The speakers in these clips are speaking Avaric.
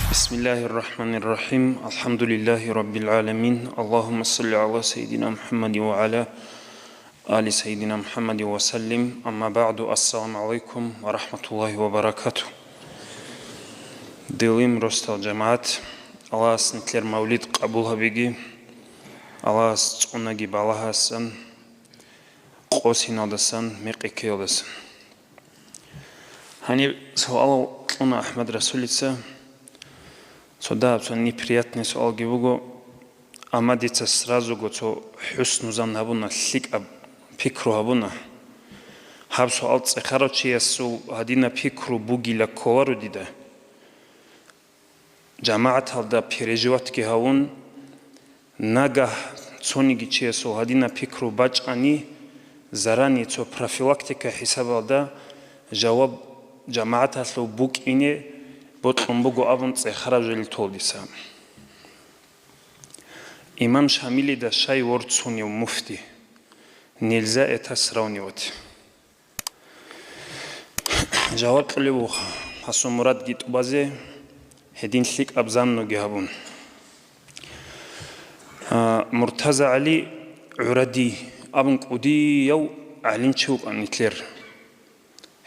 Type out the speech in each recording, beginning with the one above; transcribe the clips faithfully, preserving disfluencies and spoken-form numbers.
بسم الله الرحمن الرحيم. الحمد لله رب العالمين. اللهم صل على سيدنا محمد وعلى آل سيدنا محمد وسلم. أما بعد. السلام عليكم ورحمة الله وبركاته. Дилим росдал жамагӀат, Аллагьас нилъер мавлид къабул гьабиги, Аллагьас цӀунаги балагьасан, къосиналдасан, мекъи ккеялдасан. Гьаниб суалал кьуна АхӀмад Расулица. Цо дагьаб, цо неприятный суалги буго, амма дица сразуго цо хӀусну зан гьабуна, лъикӀаб пикру гьабуна. Гьаб суал цӀехарав чиясул гьадинаб пикру бугила кколаро дида. ЖамагӀаталда переживатги гьавун, нагагь цониги чиясул гьадинаб пикру бачӀани, зарани цо профилактика хӀисабалда жаваб жамагӀаталъув букӀине бокьун буго абун цӀехараб жо толдиса. Имам Шамилида щай ворцунев муфти? Нельзя это сравнивать. Жаваб кьолеб буго, гьасул мурадги тӀубазе, гьедин лъикӀаб заннуги гьабун. А, МуртазагӀали ГӀуради абун кӀудияв гӀалимчи вукӀан нилъер.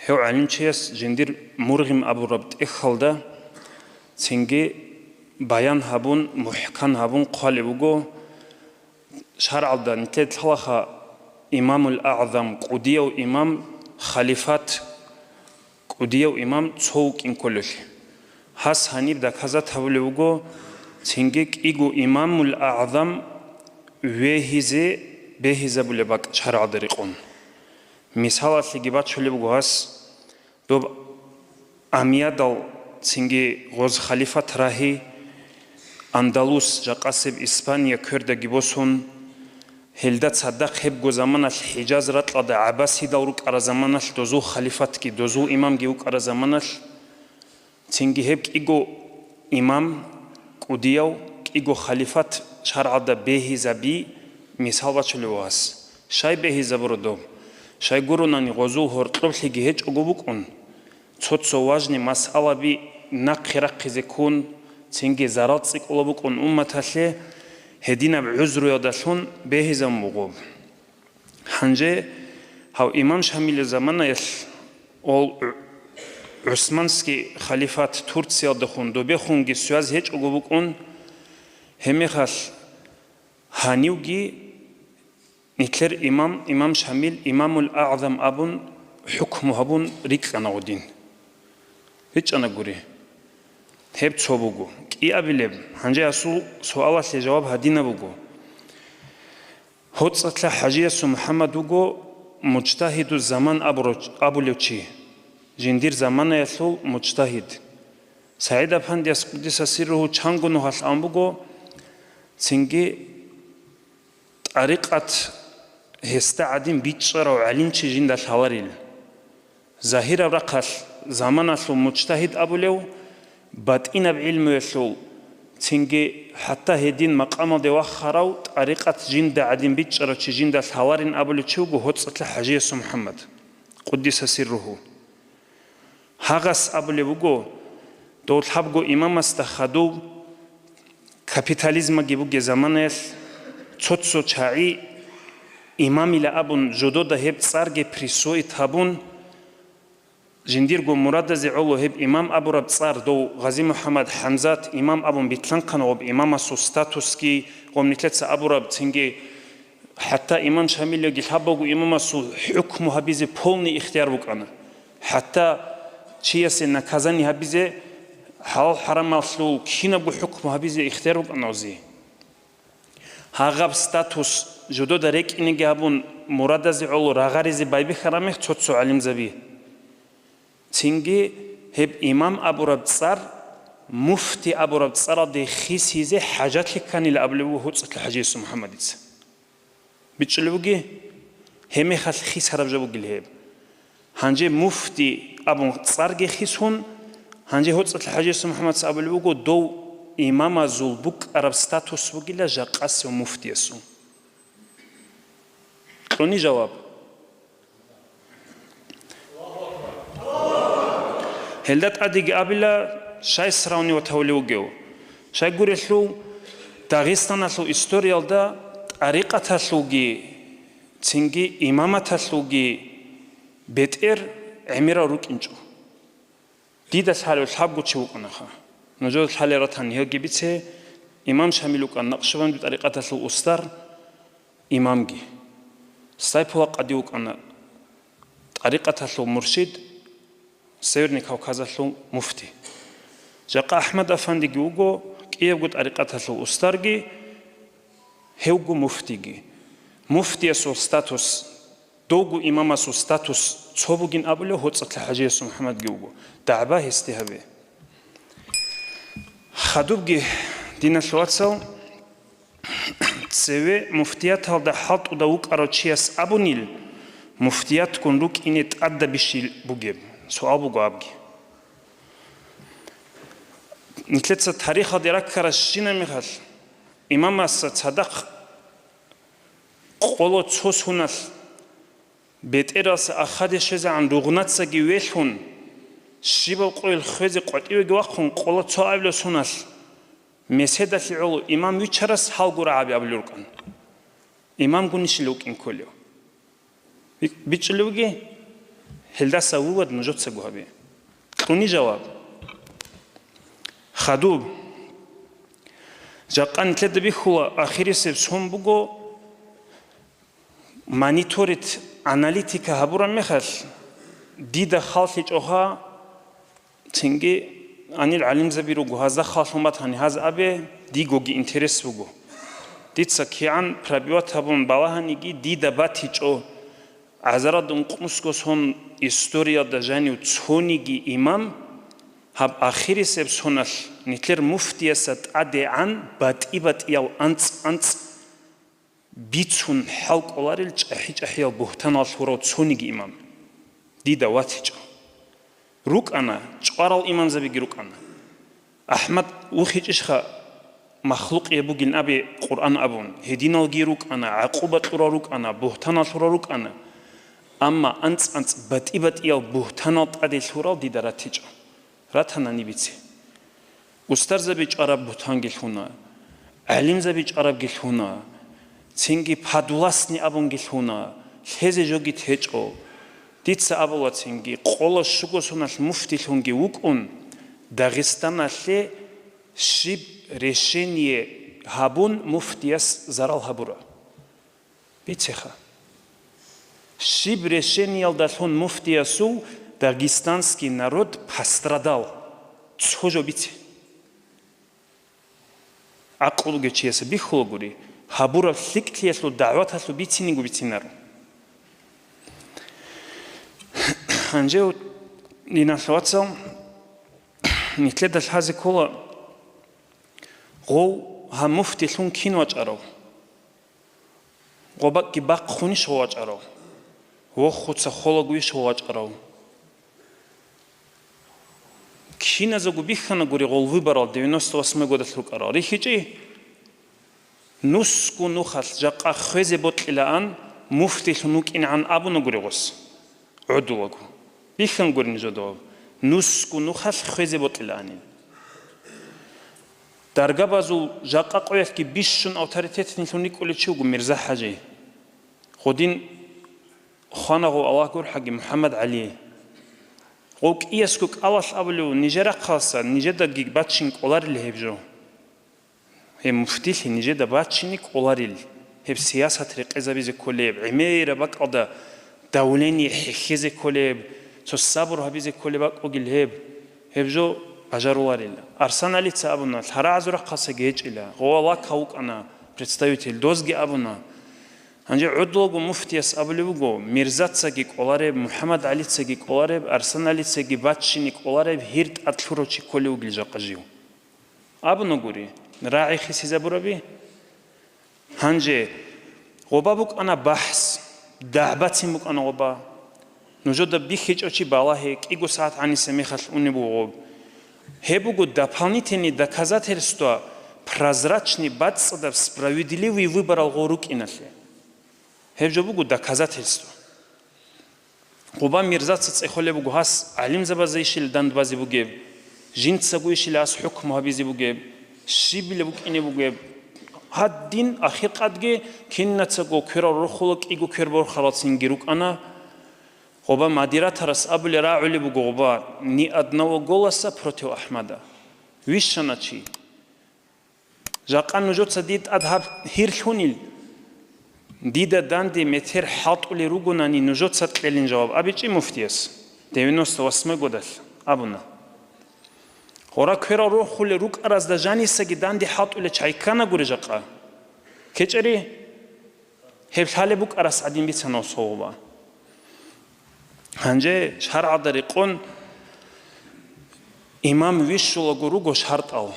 Гьев гӀалимчияс жиндир Мургъим абураб тӀехьалда цинги баян гьабун, мухӀкан гьабун хъвалеб буго, шаргӀалда нилъеда лъалаха имамул агӀзам, кӀудияв имам, халифат, кӀудияв имам цо вукӀин кколелъи. Гьас гьаниб доказать гьабулев вуго, цинги кӀиго имамул агӀзам вегьизе бегьизабулеб бакӀ шаргӀалда рекъон. Мисалалъеги бачулеб буго гьас, доб Амиядал цинги гъоз халифат рагьи, Андалус, жакъасеб Испания квердаги босун, гьелда цадахъ гьебго заманалъ ХӀижаз ракьалда гӀаббасидал рукӀараб заманалъ дозул халифатги, дозул имамги вукӀараб заманалъ, цинги гьеб кӀиго имам, кӀудияв, кӀиго халифат шаргӀалда бегьизаби мисал бачулев гьас. Щай бегьизабура доб? Щай гуронани гъозул гьоркьоблъиги гьечӀого букӀун, цо-цо важный масъалаби нахъе рахъизе ккун, цинги зарал цӀикӀкӀула букӀун умматалъе, гьединаб гӀузруялдалъун бегьизабун буго. Гьанже гьав имам Шамилил заманаялъ ол ГӀу-, ГӀусманский халифат Турциялдехун добехунги связь гьечӀого букӀун, гьебмехалъ гьанивги нилъер имам, имам Шамил, имамул агӀзам абун хӀукму гьабун рикӀкӀана гъудин. РичӀчӀана гури. Гьеб цо буго. КӀиабилеб, гьанже асул суалалъе жаваб гьадинаб буго. ГьоцӀалъа ХӀажиясул МухӀаммад вуго мужтагьиду заман абуро-, абулев чи, жиндир заманаялъул мужтагьид. СагӀид-апандияс, къуддиса сирругьу, чанго нугьалъ ан буго, цинги тӀарикъат гьесда гӀадин бичӀчӀарав гӀалимчи жинда лъаларил. Загьираб рахъалъ заманалъул мужтагьид абулев, батӀинаб гӀилмуялъул, цинги хӀатта гьедин макъамалде вахарав, тӀарикъат жинда гӀадин бичӀчӀарав чи жинда лъаларин абулев чи вуго ГьоцӀалъа ХӀажиясул МухӀаммад, къуддиса сирругьу. Гьагъас абулеб буго, дов лъабго имамасда хадув, капитализмаги бугеб заманаялъ, цо-цо чагӀи имамила абун жодода гьеб цӀарги присвоить гьабун, жиндирго мурадазе гӀоло гьеб имам абураб цӀар дов Гъази-МухӀаммад, ХӀамзат имам абун битлъанхъана, гъоб имамасул статусги, гъоб нилъеца абураб цинги ХӀатта имам Шамилиги лъабавго имамасул хӀукму гьабизе полный ихтияр букӀана. ХӀатта чиясе наказание гьабизе, хӀалал-хӀарамалъул кинабго хӀукму гьабизе ихтияр букӀана гъозе. Гьагъаб статус жодода рекӀинеги гьабун, мурадазе гӀоло рагъаризе байбихьараб мех цо-цо гӀалимзаби. Цинги гьеб имам абураб цӀар муфти абураб цӀаралде хисизе хӀажатлъи кканила абулеб буго ГьоцӀалъа ХӀажиясул МухӀаммадица. БичӀчӀулеб буги? Гьебмехалъ хисараб жо бугила гьеб. Гьанже муфти абун цӀарги хисун, гьанже ГьоцӀалъа ХӀажиясул МухӀаммадица абулеб буго, дов имамазул букӀараб статус бугила жакъасев муфтиясул. Кьуни жаваб? Гьелда тӀадеги абила, Щай сравнивать гьавулев вугев? Щай гурелъул, Дагъистаналъул историялда тӀарикъаталъулги, цинги имаматалъулги бетӀер гӀемерал рукӀинчӀо. Дида лъалев лъабго чи вукӀанаха. Нужер лъалел ратани гьелги бице, имам Шамил вукӀана Накъшбанди тӀарикъаталъул устар, имамги. Сайпула къади вукӀана тӀарикъаталъул муршид, Северный Кавказалъул муфти. Жакъа АхӀмад Афандиги вуго, кӀиябго тӀарикъаталъул устарги, гьевго муфтиги. Муфтиясул статус, довго имамасул статус цо бугин абулев ГьоцӀалъа ХӀажиясул МухӀаммадги вуго. ДагӀба гьесде гьабе. Хадубги, диналъул вацал, цеве муфтияталда хӀалтӀуда вукӀарав чияс абунил, муфтиятгун рукӀине тӀадабищил бугеб? Суал буго абги. Нилъеца тарихалде раккаращинаб мехалъ, имамасда цадахъ къоло цо соналъ бетӀералъа ахаде щвезегӀан ругънацаги велъун, щибаб къойил хвезе къватӀивеги вахъун, къоло цо абилев соналъ меседалъе гӀоло имам вичарас гьалго рагӀаби абулел рукӀан. Имамгунищила вукӀин кколев? Би-, бичӀчӀулевги? Гьелдаса вывод нужецаго гьабе. Кьуни жаваб. Хадуб. Жакъа нилъеда бихьула, ахирисеб сон буго, мониторить, аналитика гьабураб мехалъ, дида халлъичӀоха, цинги гьанир гӀалимзаби руго, гьазда халлъун батани, гьаз абе, дигоги интерес буго. Дица кигӀан пробивать гьабун балагьаниги, дида батичӀо, гӀазаралда ункънусго сон историялда жанив цониги имам, гьаб ахирисеб соналъ нилъер муфтиясда тӀадегӀан батӀи-батӀиял анцӀ-анцӀ бицун хӀал кӀоларел чӀахӀи-чӀахӀиял бугьтанал лъурав цониги имам. Дида ватичӀо. РукӀана, чӀварал имамзабиги рукӀана. АхӀмад вухичӀищха махлукъияб бугин абе Къуръан абун, гьединалги рукӀана, гӀакъуба кьурал рукӀана, бугьтанал лъурал рукӀана. Амма анцӀ-анцӀ батӀи-батӀиял бугьтанал тӀаде лъурал дида ратичӀо. Ратанани бице. Устарзаби чӀвараб бугьтанги лъуна, гӀалимзаби чӀварабги лъуна, цинги подвластный абунги лъуна, лъезе жоги течӀо. Дица абула цинги, къоло щуго соналъ муфтилъунги вукӀун, Дагъистаналъе щиб решение гьабун муфтияс зарал гьабура. Бицеха. Щиб решениялдалъун муфтиясул дагестанский народ пострадал? Цо жо бице. ГӀакълу бугев чияса бихьулагури, гьабураб лъикӀлъиялъул дагӀваталъул бициниго бицинаро. Гьанже, диналъ вацал, нилъеда лъазе ккола, гъов гьаб муфтилъун кин вачӀарав? Гъобакги бахъунищ гъов вачӀарав? Вохуца холагуйищ гъов вачӀарав? Киназего бихьанагури гъол выборал девяносто восьмой годалъ рукӀарал. РихьичӀи, нусго нухалъ жакъа хвезе бокьилаан муфтилъун вукӀинегӀан абунагури гъос. ГӀодулаго. Бихьангури нижеда, нусго нухалъ хвезе бокьилаанин. Даргабазул жакъа къоялъги бищун авторитетнилъун рикӀкӀулев чи вуго Мирза-ХӀажи. Гъодин хвана гъов, Аллагь гурхӀаги, МухӀаммад ГӀали. Гъов кӀиясго кӀалалъ абулев нижер рахъалса нижедаги бачин кӀоларил гьеб жо. Гьеб муфтилъи нижеда бачине кӀоларил, гьеб сиясат рекъезабизе кколеб, гӀемераб бакӀалда давление хӀехьезе кколеб, цо сабур гьабизе кколеб бакӀугил гьеб, гьеб жо бажаруларила. Арсаналица абуна, лъарагӀазул рахъалсаги гьечӀила, гъова лакав вукӀана представитель, дозги абуна. Гьанже гӀодулаго муфтияс абулеб буго, Мирзацаги кӀолареб, МухӀаммад ГӀалицаги кӀолареб, Арсаналицаги баччине кӀолареб, гьир тӀад лъурав чи кколев вугил жакъа жив. Абуна гури, рагӀи хисизабураби? Гьанже гъоба букӀана бахӀс, дагӀбацин букӀана гъоба. Нужеда бихьичӀо чи балагье, кӀиго сагӀат гьаниса мехалъ унеб буго гъоб. Гьеб буго дополнительный доказательства, прозрачный, бацӀцӀадаб, справедливый выборал гъо рукӀиналъе. Гьеб жо буго доказательство. Гъоба Мирзаца цӀехолеб буго гьас гӀалимзабазейищил дандбазе бугеб. Жинцаго ишилас хӀукму гьабизе бугеб, щибила букӀине бугеб. Гьадин ахиркъадги кинацаго кверал рохула, кӀиго квер борхаралцинги рукӀана. Гъоба Мадиратарас абулеб рагӀулеб буго, гъоба, ни одного голоса против Ахмада. Вищана чи. Жакъа нужеца дид тӀад гьаб гьирлъунил, дида данде метер хӀалтӀулел ругонани, нужеца кьелин жаваб абичӀи муфтияс, девяносто восьмой годалъ абуна. Гъора кверал рохулел рукӀаразда жанисаги данде хӀалтӀулел чай кканагури жакъа. КечӀери? Гьеб лъалеб букӀарас гӀадин бицана особо. Гьанже шаргӀалда рекъон имам вищулаго руго шартӀал.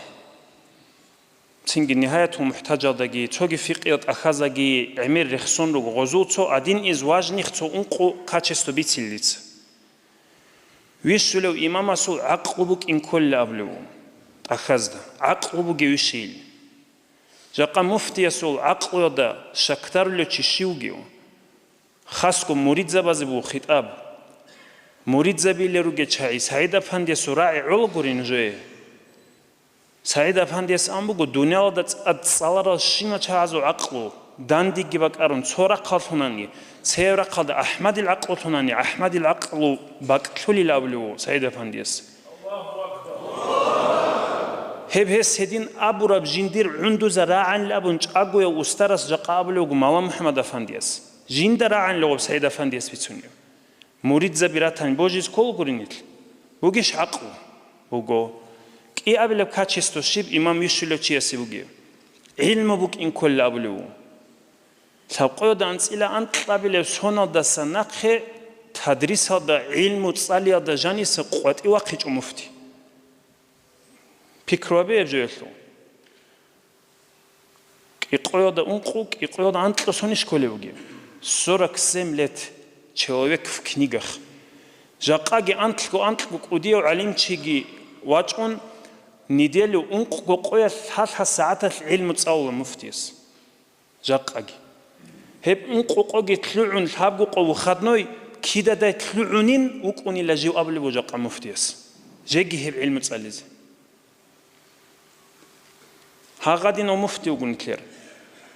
Цинги Нигьаятул МухӀтажалдаги, цоги фикъиял тӀахьаздаги гӀемер рехсон руго, гъозул цо один из важных, цо ункъо качество бицилилица. Вищулев имамасул гӀакълу букӀин кколила абулев тӀахьазда, гӀакълу бугев ишил. Жакъа муфтиясул гӀакълуялда шакдарулев чи щив вугев? Хасго муридзабазе буго хитӀаб. Муридзабилел ругел чагӀи СагӀид-афандиясул рагӀи гӀолагури нужее. СагӀид-афандияс ан буго, дуниялалда цӀад цӀаларал щинал чагӀазул гӀакълу дандеги бакӀарун, цо рахъаллъунани, цебе рахъалда Ахмадил гӀакълулъунани, Ахмадил гӀакълу бакӀлъулил абулев СагӀид-афандияс. Гьеб гьес гьедин абураб жиндир гӀундуза рагӀанил абун чӀагояв устарас жакъа абулев вуго Мала МухӀаммад-афандияс. Жинда рагӀанилев гъоб СагӀид-афандияс бицунев. Муридзаби ратани божизе кколагурин нилъ. Бугищ гӀакълу? Буго. КӀиабилеб качество щиб имам вищулев чиясе бугеб? ГӀилму букӀин кколила абулев вуго. Лъабкъоялда анцӀила анкьабилеб соналдаса нахъе тадрисалда, гӀилму цӀалиялда жаниса къватӀив вахъичӀо муфти. Пикру гьабе гьеб жоялъул. КӀикъоялда ункъо, кӀикъоялда анкьго сонищ кколеб бугеб? Сорок семь лет человек в книгах. Жакъаги анкьго-анкьго кӀудияв гӀалимчиги вачӀун, неделю ункъго къоялъ лъалъа сагӀаталъ гӀилму цӀалула муфтияс. Жакъаги. Гьеб ункъо къоги лъугӀун, лъабго къо выходной, кидадай лъугӀунин вукӀунила жив абулеб буго жакъа муфтияс. Жеги гьеб гӀилму цӀализе. Гьагъадинав муфти вугун нилъер.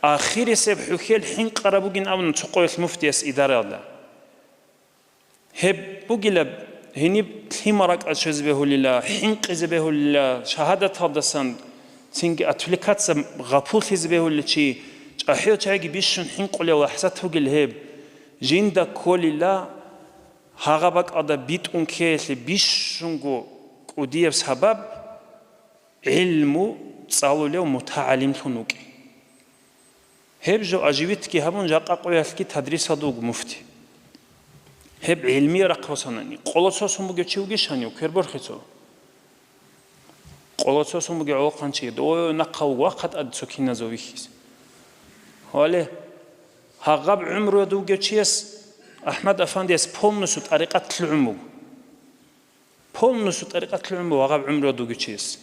Ахирисеб хӀухьел хӀинкъараб бугин абуна цо къоялъ муфтияс идараялда. Гьеб бугилаб, гьениб лъимал ракӀалде щвезе бегьулила, хӀинкъизе бегьулила, шагьадаталдасан цинги отвлекаться, гъапуллъизе бегьулила чи, чӀахӀиял чагӀиги бищун хӀинкъулев лахӀзат бугила гьеб. Жинда кколила гьагъа бакӀалда битӀун ккеялъе бищунго кӀудияб сабаб, гӀилму цӀалулев мутагӀалимлъун вукӀин. Гьеб жо оживитьги гьабун, жакъа къоялъги тадрисалда вуго муфти. Гьеб гӀилмиял рахъ босанани, къоло цо сон бугев чи вугищ гьанив, квер борхе цо? Къоло цо сон бугев гӀолохъанчи, дов нахъа вуго вахъа тӀаде цо киназул вихьизе. Гьале, гьагъаб гӀумруялда вугев чияс, АхӀмад-афандияс, полностью тӀарикъат лъугӀун буго. Полностью тӀарикъат лъугӀун буго гьагъаб гӀумруялда вугев чияс.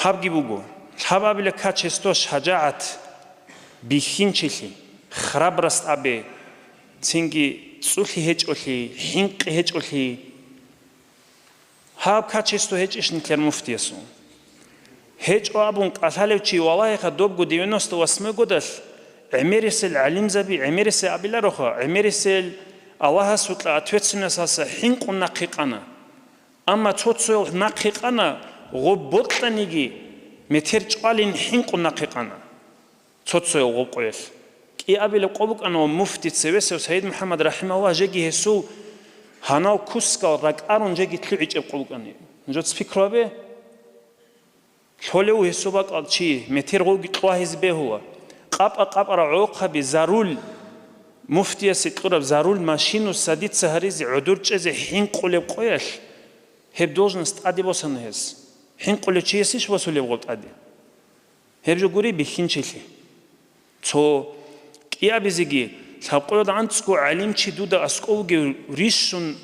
Гьабги буго, лъабабила качество шажагӀат, бихьинчилъи, храбрость абе, цинги цӀулъи гьечӀолъи, хӀинкъи гьечӀолъи. Гьаб качество гьечӀищ нилъер муфтиясул? ГьечӀо абун кӀалъалев чи, валлагьиха, добго девяносто восьмой годалъ гӀемерисел гӀалимзаби, гӀемерисел абилароха, гӀемерисел Аллагьасукьа ответственносталъа хӀинкъун нахъе къана. Амма цо-цоял нахъе къана, гъоб бокьаниги метер чӀвалин хӀинкъун нахъе къана. Цо-цоял гъоб къоялъ. КӀиабилеб къо букӀана ва муфти цевесев Саид МухӀаммад рахӀимагьуллагь, жеги гьесул гьанав кускал ракӀарун жеги лъугӀичӀеб къо букӀана. Нужеца пикру гьабе. Лъолев гьесул бакӀал чи, метер гъовги кьвагьизе бегьула. Къапа-къапара гӀолохъаби зарул, муфтиясе кьураб зарул машину садица гьаризе гӀодор чӀезе хӀинкъулеб къоялъ, гьеб должность тӀаде босана гьес. ХӀинкъулев чиясищ босулеб гъоб тӀаде? Гьеб жо гури бихьинчилъи. Цо кӀиабизеги, лъабкъоялда анцӀго гӀалимчи дуда аскӀов вугев рищун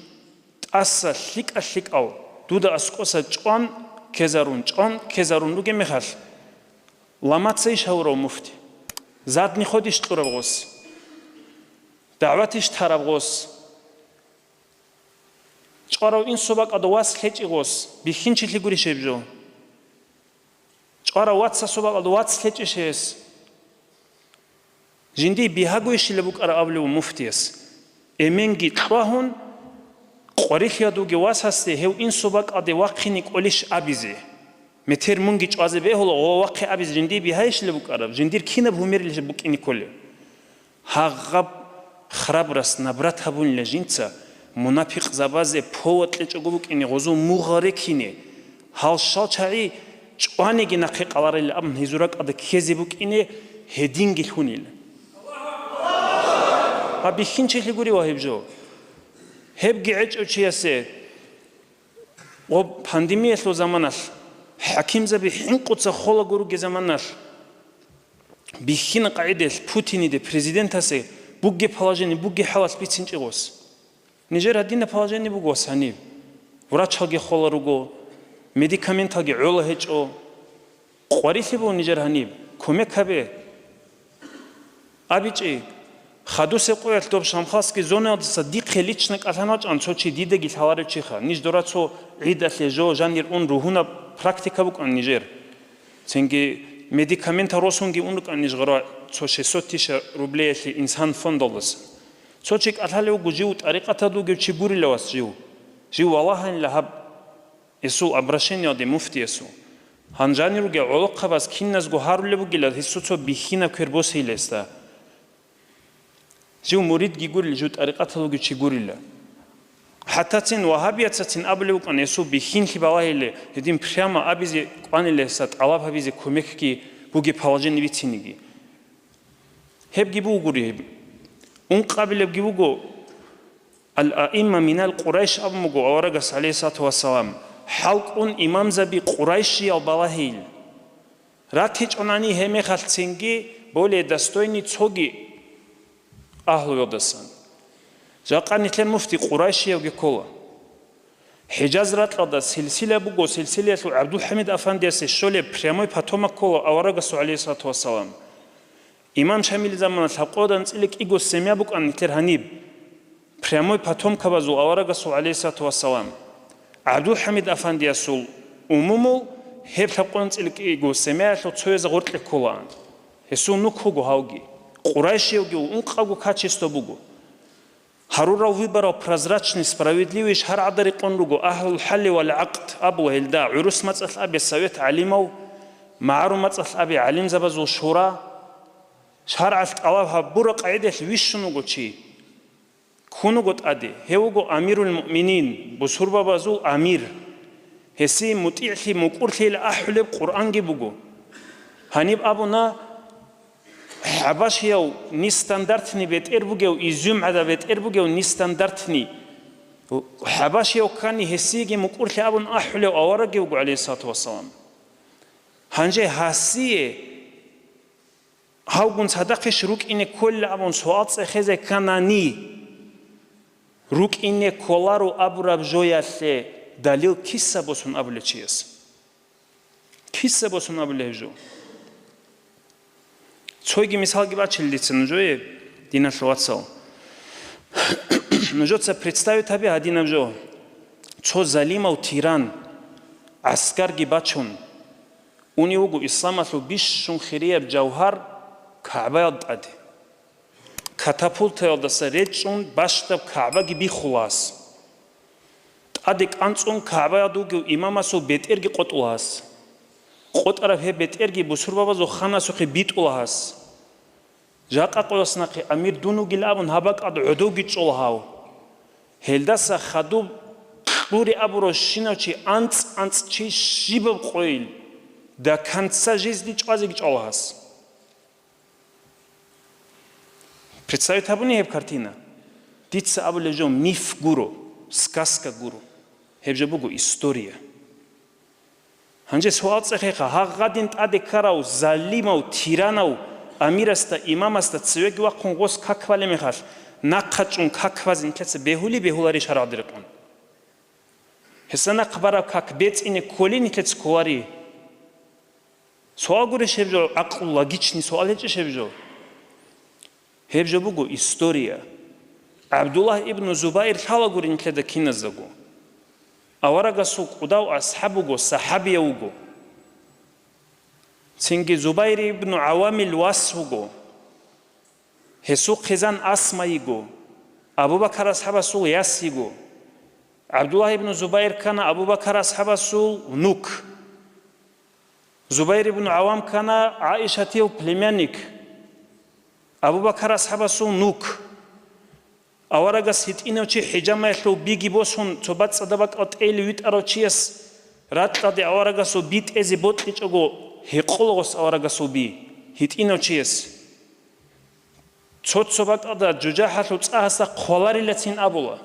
тӀаса лъикӀа-лъикӀав дуда аскӀоса чӀван ккезарун, чӀван ккезарун ругеб мехалъ, ламацайищ гьавурав муфти? Задний ходищ кьураб гъос? ДагӀватищ тараб гъос? ЧӀварав инсул бакӀалда вас лъечӀи гъос, бихьинчилъи гурищ гьеб жо? ЧӀварав вацасул бакӀалда вац лъечӀищ гьес? Жиндие бигьагойищила букӀараб абулев муфтияс? Эменги кьвагьун, къварилъиядулги васасде гьев инсул бакӀалде вахъине кӀолищ абизе? Метер мунги чӀвазе бегьула, гъо, вахъе абизе жиндие бигьайищила букӀараб, жиндир кинаб гьумерилищ букӀине кколеб? Гьагъаб храбрость набрать гьабунила жинца, мунапикъзабазе повод кьечӀого букӀине гъозул мугъал рекине, гьал щал чагӀи чӀваниги нахъе къаларила абун гьезул ракӀалда ккезе букӀине гьединги лъунила. Гьаб бихьинчилъи гури ва гьеб жо. Гьебги гӀечӀев чиясе, гъоб пандемиялъул заманалъ, хӀакимзаби хӀинкъуца хола гуруги заманалъ, бихьина къагӀидаялъ Путиниде, президентасе, бугеб положение, бугеб хӀалалъ бицинчӀи гъос. Нижер гьадина положение буго гьаниб. Врачалги хола руго, медикаменталги гӀола гьечӀо. Къварилъи буго нижер гьаниб. Кумек гьабе. АбичӀи, хадусеб къоялъ доб Шамхалский зонаялдаса дихъе лично кӀалъан вачӀан цо чи дидаги лъаларев чиха. Ниж дора цо гӀидалъе жо жанир ун ругьунаб практика букӀан нижер. Цинги медикаментал росунги ун рукӀан ниж гъара цо шестьсот тысяч рублеялъе инсан фондалдаса. Цо чи кӀалъалев вуго жив тӀарикъаталда вугев чи гурилавас жив. Жив валагьанила гьаб гьесул обращениялде муфтиясул. Гьанжани ругел гӀолохъабаз киназго гьарулеб бугила гьесул цо бихьинаб квер босейилесда. Жив муридги гурила, жив тӀарикъаталда вугев чи гурила. ХӀатта цин вагьабияцацин абулеб букӀан гьесул бихьинлъи балагьиле, гьедин прямо абизе кӀванила гьесда, тӀалаб гьабизе кумекги бугеб положение бицинеги. Гьебги бугури гьеб. Ункъабилебги буго, «Ал-аимма минал Къурайш» абун буго аварагас, гӀалейхиссалату вассалам, хӀалкӀун имамзаби къурайшиял балагьил. РатичӀунани гьеб мехалъ цинги более достойный цоги агьлуялдасан. Жакъа нилъер муфти къурайшиявги ккола. ХӀижаз ракьалда силсила буго, силсилаялъул ГӀабдулхӀамид афандиясе щолеб прямой потомок ккола аварагасул, гӀалейхиссалату вассалам. Имам Шамил заманалъ гьаб къоялда анцӀила кӀиго семья букӀан нилъер гьаниб. Прямой потомкабазул аварагасул, гӀалейхиссалату вассалам, ГӀабдулхӀамид афандиясул умумул гьеб лъабкъоялда анцӀила кӀиго семьяялъул цоязе гъоркье кколаан. Гьесул нух вуго гьавги. Къурайшиявги ункъабго качество буго. Гьарурал выборал прозрачный, справедливый шаргӀалда рекъон руго, агьлул хӀалли вал гӀакъд абула гьелда, гӀурус мацӀалъ абе совет гӀалимав, магӀарул мацӀалъ абе гӀалимзабазул шура. ШаргӀалъ тӀалаб гьаб бура къагӀидаялъ вищун вуго чи. Ккун вуго тӀаде, гьев вуго амирул муъминин, бусурбабазул амир. Гьесие мутӀигӀлъи, мукӀурлъи ахӀулеб Къуръанги буго. Гьаниб абуна, хӀабашияв нестандартный бетӀер бугев, изюм гӀадаб бетӀер бугев нестандартный. ХӀабашияв ккани гьесиеги мукӀурлъи абун ахӀулев аварагги вуго, гӀалейхиссалату вассалам. Гьанже гьасие гьавгун цадахъищ рукӀине кколила абун суал цӀехезе кканани, рукӀине кколаро абураб жоялъе далил киса босун абулев чияс? Киса босун абулев жо? Цойги мисалги бачила дица нужее, диналъул вацал. Нужеца представить гьабе гьадинаб жо. Цо залимав тиран, гӀаскарги бачун, унев вуго исламалъул бищун хирияб жавгьар КагӀбаялда тӀаде. Катапултаялдаса речӀчӀун бащдаб КагӀбаги бихула гьас. ТӀаде кӀанцӀун КагӀбаялда вугев имамасул бетӀерги къотӀула гьас. КъотӀараб гьеб бетӀерги бусурбабазул ханасухъе битӀула гьас. Жакъа къоялъ нахъе амир дун вугилан абун гьаб бакӀалда гӀодовги чӀола гьав. Гьелдаса хадуб кьури абурав щинав чи анцӀ-анцӀ чи щибаб къойил, до конца жизни чӀвазеги чӀола гьас. Представить гьабуни гьеб картина? Дица абулеб жо миф гуро, сказка гуро. Гьеб жо буго история. Гьанже суал цӀехеха, гьагъадин тӀаде ккарав, залимав, тиранав амирасда, имамасда цевеги вахъун гъос как балеб мехалъ, нахъа чӀун как базе нилъеца бегьули бегьуларищ шаргӀалда рекъон? Гьесда нахъ бараб как бецӀине кколин нилъеца кколари? Суал гурищ гьеб жо, гӀакълу логичный суал гьечӀищ гьеб жо? Гьеб жо буго история. ГӀабдуллагь ибну Зубайр лъала гурин нилъеда киназдаго. Аварагасул кӀудав асхӀаб вуго, сахӀабияв вуго. Цинги Зубайр ибн ГӀавамил вас вуго. Гьесул хъизан Асма йиго, Абу Бакар асхӀабасул яс йиго. ГӀабдуллагь ибн Зубайр ккана Абу Бакар асхӀабасул внук. Зубайр ибн ГӀавам ккана ГӀаишатил племянник, Абу Бакар асхӀабасул нук. Аварагас гьитӀинав чи хӀижамаялъул биги босун, цо бацӀцӀадаб бакӀал тӀейилев витӀарав чияс ракьалде аварагасул би тӀезе бокьичӀого, гьекъола гъос аварагасул би гьитӀинав чияс. Цо-цо бакӀалда жужахӀалъул цӀа гьасда хъваларилацин абула.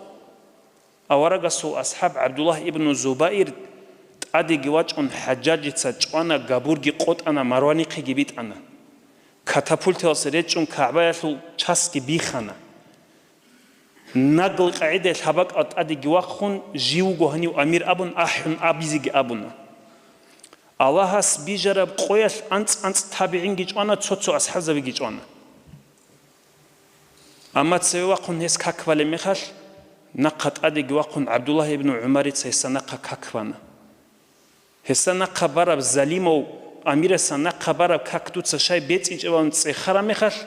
Аварагасул асхӀаб ГӀабдуллагь ибну Зубайр тӀадеги вачӀун ХӀажжажица чӀвана, габурги къотӀана, Марванихъеги битӀана. Катапультаялъ речӀчӀун КагӀбаялъул часги бихана. Нагли къагӀидаялъ гьаб бакӀал тӀадеги вахъун, жив вуго гьанив амир абун, ахӀун абизеги абуна. Аллагьас бижараб къоялъ анцӀ-анцӀ табигӀинги чӀвана, цо-цо асхӀабзабиги чӀвана. Амма цеве вахъун гьес как балеб мехалъ, нахъа тӀадеги вахъун ГӀабдуллагь ибну ГӀумарица гьесда нахъа как бана. Гьесда нахъа бараб залимав амирасда нахъа бараб как дуца щай бецӀичӀебан цӀехараб мехалъ,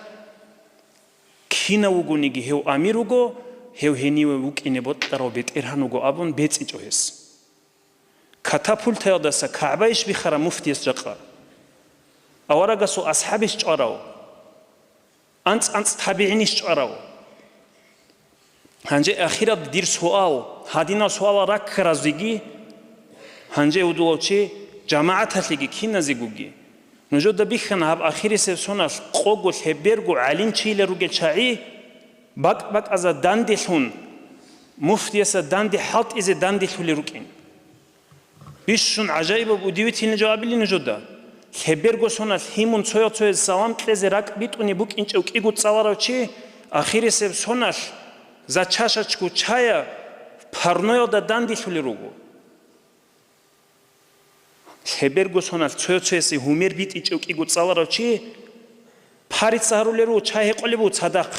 кинав вугониги гьев амир вуго, гьев гьениве вукӀине бокьарав бетӀергьан вуго абун бецӀичӀо гьес. Катапультаялдаса КагӀбайищ бихараб муфтияс жакъа? Аварагасул асхӀабищ чӀварав? АнцӀ-анцӀ табигӀинищ чӀварав? Гьанже ахиралда дир суал, гьадинал суалал раккаразеги, гьанже гьудулав чи, жамагӀаталъеги киназегоги, нужеда бихьана гьаб ахирисеб соналъ къого лъеберго гӀалимчийилал ругел чагӀи бакӀ-бакӀазда данделъун, муфтиясда данде хӀалтӀизе данделъулел рукӀин. Бищун гӀажаибаб, удивительный жо абилин нужеда. Лъеберго соналъ гьимун цоял-цояз салам кьезе ракӀ битӀунеб букӀинчӀев кӀиго цӀаларав чи, ахирисеб соналъ за чашечку чая парноялда данделъулел руго. Лъеберго соналъ цоял-цоясе гьумер битӀичӀев кӀиго цӀаларав чи парица гьарулел руго, чай гьекъолеб буго цадахъ.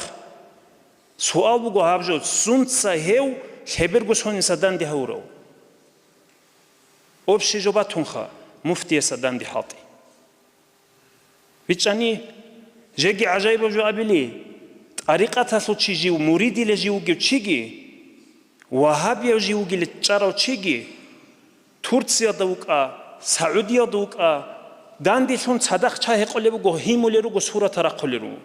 Суал буго гьаб жо, сунца гьев лъеберго сониса данде гьавурав? Общий жо батунха, муфтиясда данде хӀалтӀи. БичӀчӀани, жеги гӀажаибаб жо абили, тӀарикъаталъул чи жив, муридила жив вугев чиги, вагьабияв жив вугилан чӀарав чиги, Турциялда вукӀа, СагӀудиялда вукӀа, данделъун цадахъ чай гьекъолеб буго, гьимулел руго, сурат рахъулел руго.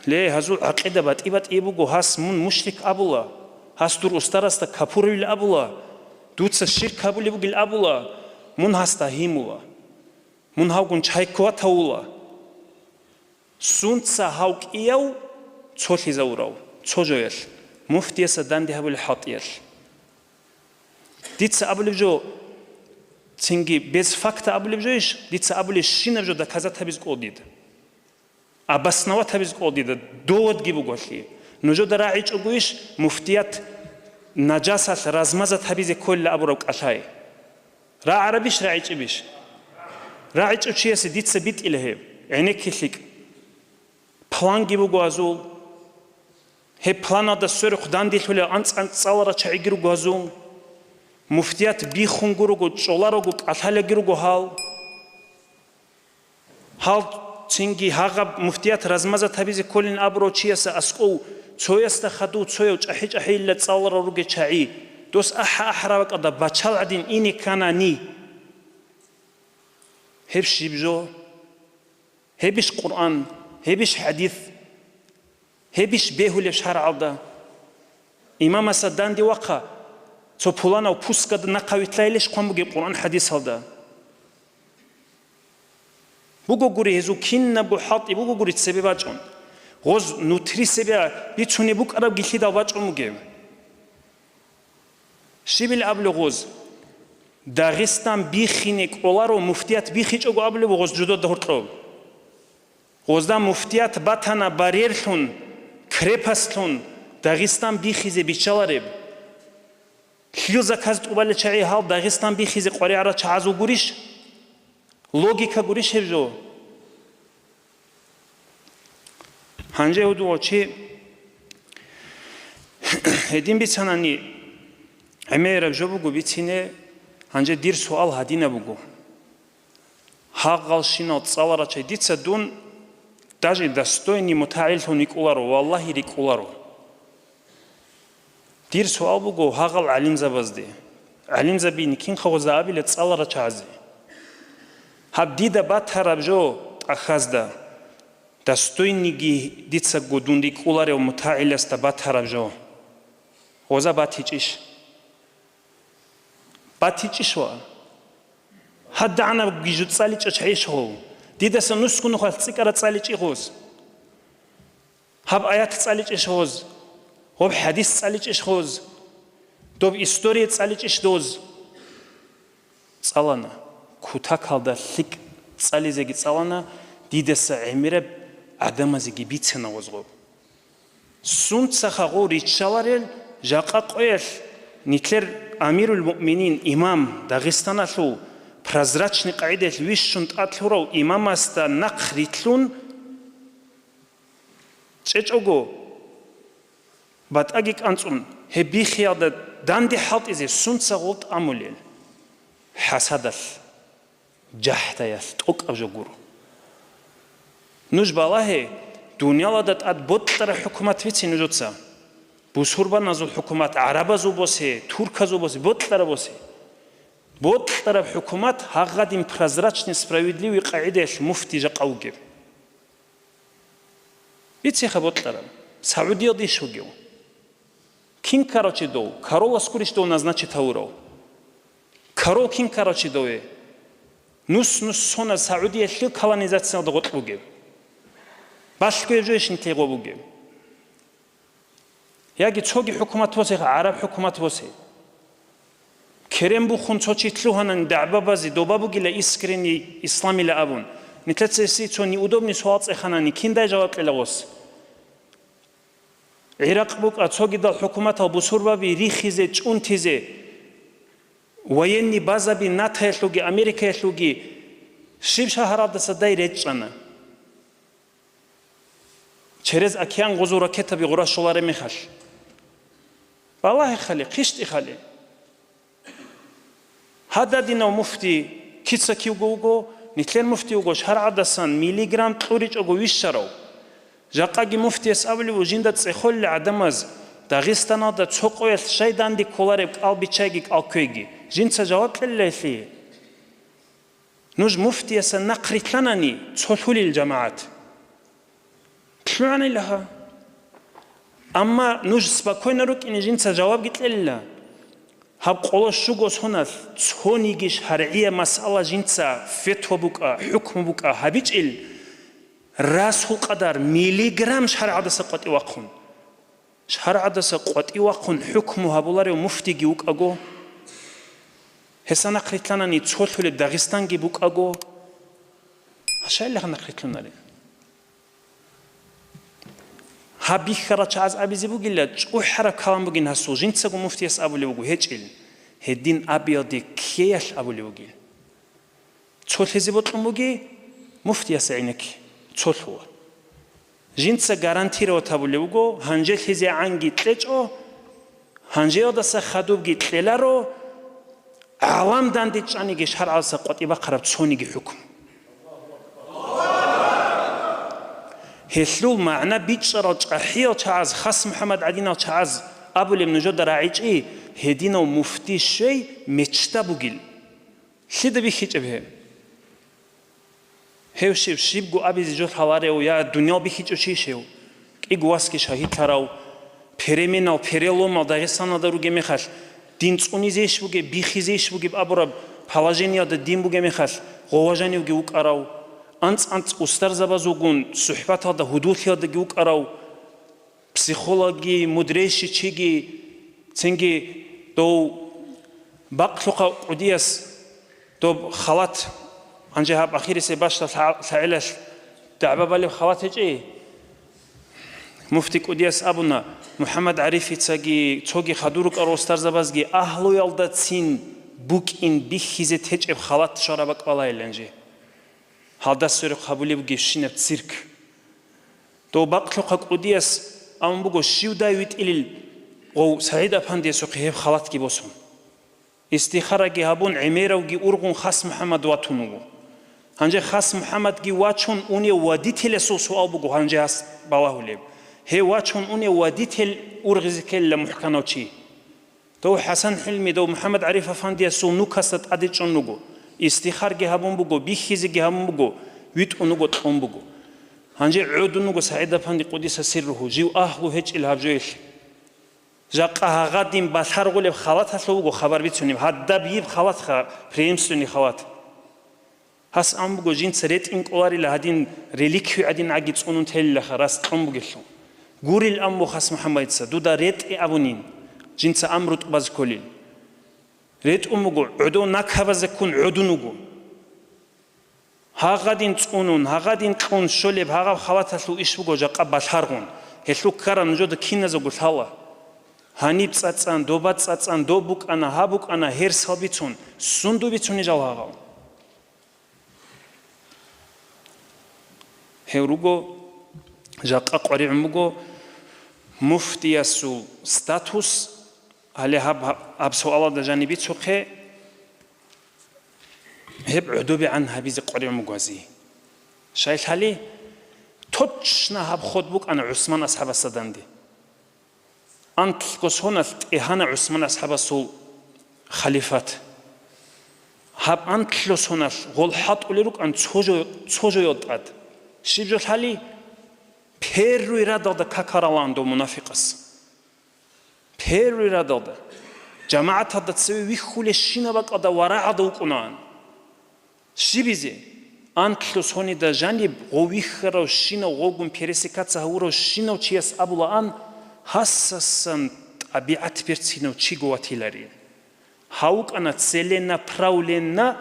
Ле, гьазул гӀакъида батӀи-батӀияб буго, гьас мун мушрик абула, гьас дур устарасда капуривил абула, дуца ширк гьабулеб бугил абула, мун гьасда гьимула, мун гьавгун чай ккватавула. Сунца гьав кӀияв цолъизавурав, цо жоялъ, муфтиясда данде гьабулел хӀалтӀиялъ. Дица абулеб жо, цинги без факта абулеб жойищ, дица абулебщинаб жо доказать гьабизе кӀол дида. Обосновать гьабизе кӀол дида, доводги буголъи. Нужеда рагӀичӀогойищ, муфтият нажасалъ размазат гьабизе кколила абураб кӀалъай? РагӀарабищ, рагӀичӀебищ? РагӀичӀев чиясе дица битӀила гьеб, гӀенекке лъикӀ. Планги буго гьазул. Гьеб планалда сверухъ данделъулел анцӀ-анцӀ цӀаларал чагӀиги руго гьазул. Муфтият биххунго руго, чӀоларого кӀалъалаги руго гьал. Гьал цинги гьагъаб муфтият размазат гьабизе кколин абурав чияса аскӀов цоясда хадув цояв чӀахӀи-чӀахӀиял цӀаларал ругел чагӀи, дос ахӀа-ахӀараб бакӀалда бачал гӀадин ине кканани. Гьеб щиб жо? Гьебищ Къуръан? Гьебищ хӀадис? Гьебищ бегьулеб шаргӀалда? Имамасда данде вахъа, цо пуланав пускада нахъа вилълъайилищ хъван бугеб Къуръан хӀадисалда? Бугогури гьезул кинабго хӀалтӀи, бугогури цебе бачӀун. Гъоз нутри себе бицунеб букӀараб гилъидал бачӀун бугеб. Щибил абулеб гъоз? Дагъистан биххине кӀоларо, муфтият биххичӀого абулеб гъоз жудода гьоркьоб. Гъозда муфтият батана барерлъун, крепостьлъун Дагъистан биххизе биччалареб. Лъил заказ тӀубалел чагӀи гьал Дагъистан биххизе къваригӀарал чагӀазул гурищ? Логика гурищ гьеб жо? Гьанже гьудулав чи гьедин бицанани, ГӀемераб жо буго бицине, гьанже дир суал гьадинаб буго. Гьагъалщинал цӀаларачай дица дун даже достойный мутагӀиллъун рикӀкӀуларо, валлагьи, рикӀкӀуларо. Дир суал буго гьагъал гӀалимзабазде, гӀалимзабине кинха гъоза абила цӀаларачагӀазе. Гьаб дида батараб жо тӀахьазда, достойныйги дицаго дун рикӀкӀуларев мутагӀиллъасда батараб жо. Гъоза батичӀищ? БатичӀищ ва? ГьадагӀанабги жо цӀаличӀо чайищ гъов? Дидаса нусго нухалъ цӀикӀкӀараб цӀаличӀи гъоз? Гьаб аят цӀаличӀищ гъоз? Гъоб хӀадис цӀаличӀищ гъоз? Доб история цӀаличӀищ доз? ЦӀалана. Кутакалда лъикӀ цӀализеги цӀалана, дидаса гӀемераб гӀадамазеги бицана гъоз гъоб. Сунцаха гъов риччаларел жакъа къоялъ нилъер амирул муъминин имам Дагъистаналъул прозрачный къагӀидаялъ вищун тӀад лъурав имамасда нахъ рилълъун чӀечӀого, батӀаги кӀанцӀун, гьеб биххиялда данде хӀалтӀизе сунца гъол тӀамулел? ХӀасадалъ, жахӀдаялъ, тӀокӀаб жо гуро. Нуж балагье, дуниялалда тӀад бокьараб хӀукумат бице нужеца. Бусурбаназул хӀукумат, гӀарабазул босе, турказул босе, бокьараб босе. Бокьараб хӀукумат гьагъадин прозрачный, справедливый къагӀидаялъ муфти жакъа вугеб. Бицеха бокьараб, Саудиялда иш вугев. Кин ккарав чи дов? Королас гурищ дов назначить гьавурав? Корол кин ккарав чи дове? Нус-нус соназ Саудиялъул колонизациялда гъоркь бугев. Балъго гьеб жойищ нилъее гъо бугев? Яги цоги хӀукумат босе, гӀараб хӀукумат босе. Керен бухун цо чи лъугьанани дагӀба базе, доба бугила искренний исламила абун. Нилъеца гьесие цо неудобный суал цӀеханани, киндай жаваб кьела гъос? ГӀиракъ букӀа, цогидал хӀукуматал бусурбаби рихизе, чӀунтизе, военный базаби НАТОялъулги Америкаялъулги щиб шагьаралдаса дай речӀчӀана. Через океан гъозул ракетаби гъура щолареб мехалъ. Балагье хали, хъищтӀи хали. Гьададинав муфти кица кивго вуго, нилъер муфти вуго шаргӀадасан миллиграмм кьуричӀого вищарав. Жакъаги муфтияс абулев вуго жинда цӀехолел гӀадамаз, Дагъистаналда цо къоялъ щай данде кколареб кӀал биччайги кӀал кквейги, жинца жаваб кьелилайилъи. Нуж муфтияса нахъ рилълъанани, цо лъулел, жамагӀат. ЛъугӀанила гьа. Амма нуж спокойно рукӀине жинца жавабги кьелила. Гьаб къоло щуго соналъ цониги шаргӀияб масъала жинца фетва букӀа, хӀукму букӀа гьабичӀел, расул къадар миллиграмм шаргӀадаса къватӀивахъун. ШаргӀадаса къватӀивахъун хӀукму гьабуларев муфтиги вукӀаго, гьесда нахъ рилълъанани цо лъулеб Дагъистанги букӀаго, гьа, щайилаха нахъ рилълъунарин? Гьаб бихьарал чагӀаз абизе бугила, чӀухӀараб калам бугин гьасул, жинцаго муфтияс абулеб буго гьечӀел, гьедин абиялде ккеялъ абулеб бугин. Цо лъезе бокьун буги, муфтияс гӀенекке, цо лъугьа. Жинца гарантировать гьабулеб буго, гьанже лъезегӀанги кьечӀо, гьанжеялдаса хадубги кьеларо, гӀалам данде чӀаниги шаргӀалдаса къватӀибахъараб цониги хӀукму. Гьелъул магӀна бичӀчӀарал чӀахӀиял чагӀаз, хас МухӀаммад гӀадинал чагӀаз абулеб нужеда рагӀичӀи, гьединав муфти щвей мечта бугил. Лъида бихьичӀеб гьеб? Гьев щив щибго абизе жо лъаларев я дуниял бихьичӀев чийищ гьев? КӀиго васги шагьидлъарав, переменал, переломал Дагъистаналда ругеб мехалъ, дин цӀунизейищ бугеб, бихизейищ бугеб абураб положениялда дин бугеб мехалъ, гъоважанивги вукӀарав, анцӀ-анцӀ устарзабазулгун сухӀбаталда, гьудуллъиялдаги вукӀарав, психологи, мудрейщи чиги, цинги дов бакълъухъа кӀудияс доб халат, гьанже гьаб ахирисеб бащда лъа-, лъагӀелалъ дагӀба балеб халат гьечӀей? Муфти кӀудияс абуна, МухӀаммад ГӀарифицаги цоги хадур рукӀарал устарзабазги агьлуялдацин букӀин бихьизе течӀеб халат щвараб бакӀ балайилан же. Гьалда сверухъ гьабулеб бугебщинаб цирк. Дов бакълъухъа кӀудияс абун буго, щивдай витӀилел Гъов СагӀид-апандиясухъе гьеб халатги босун. Истихараги гьабун, гӀемеравги ургъун Хас МухӀаммад ватун вуго. Гьанже Хас МухӀаммадги вачун унев водителасул суал буго гьанже гьас балагьулеб. Гьев вачун унев водитель ургъизе ккелила мухӀканав чи. Дов ХӀасан ХӀилми, дов МухӀаммад ГӀариф-афандиясул нукасда тӀаде чӀун руго. Истихарги гьабун буго, бихьизеги гьабун буго, витӀун вуго, кьун буго. Гьанже гӀодун вуго СагӀид-апанди къудиса сирругьу, жив агьлу гьечӀел гьаб жоялъе. Жакъа гьагъадин балъаргъулеб халаталъув вуго хабар бицунеб, гьадаб йиб халатха, преемственный халат. Гьас ан буго, жинца ретӀин кӀоларила гьадин реликвия гӀадин гӀаги цӀунун телилаха, рас кьун бугелъул. Гурил ан буго Хас МухӀаммадица, дуда ретӀе абунин, жинца амру тӀубаз кколил. РетӀун буго, гӀодов накабазеккун гӀодун вуго. Гьагъадин цӀунун, гьагъадин кьун щолеб гьагъаб халаталъул иш буго жакъа балъаргъун, гьелъул ккараб нужеда киназего лъала. Гьаниб цӀацӀан, доба цӀацӀан, доб букӀана, гьаб букӀана, гьерсал бицун, сунду бицунел жал гьагъал? Гьев руго, жакъа къваригӀун буго муфтиясул статус, гьале гьаб, гьаб суалалда жаниб бицухъе, гьеб гӀодобегӀан гьабизе къваригӀун буго гьази. Щайлъали, точно гьаб ход букӀана ГӀусман асхӀабасда данде. Анлъго соналъ тӀегьана ГӀусман асхӀабасул халифат. Гьаб анлъго соналъ гъол хӀатӀулел рукӀан цо жо-, цо жоял тӀад. Щиб жолъали, первый радалда какаралаан дов мунафикъас. Первый радалда. ЖамагӀаталда цеве вихьулебщинаб бакӀалда варагӀалда вукӀунаан. Щибизе? Анлъго сонида жаниб гъов вихьаравщинав, гъовгун пересекаться гьавуравщинав чияс абулаан, гьасасан тӀабигӀат берцинав чиго ватилари. Гьав вукӀана целенаправленно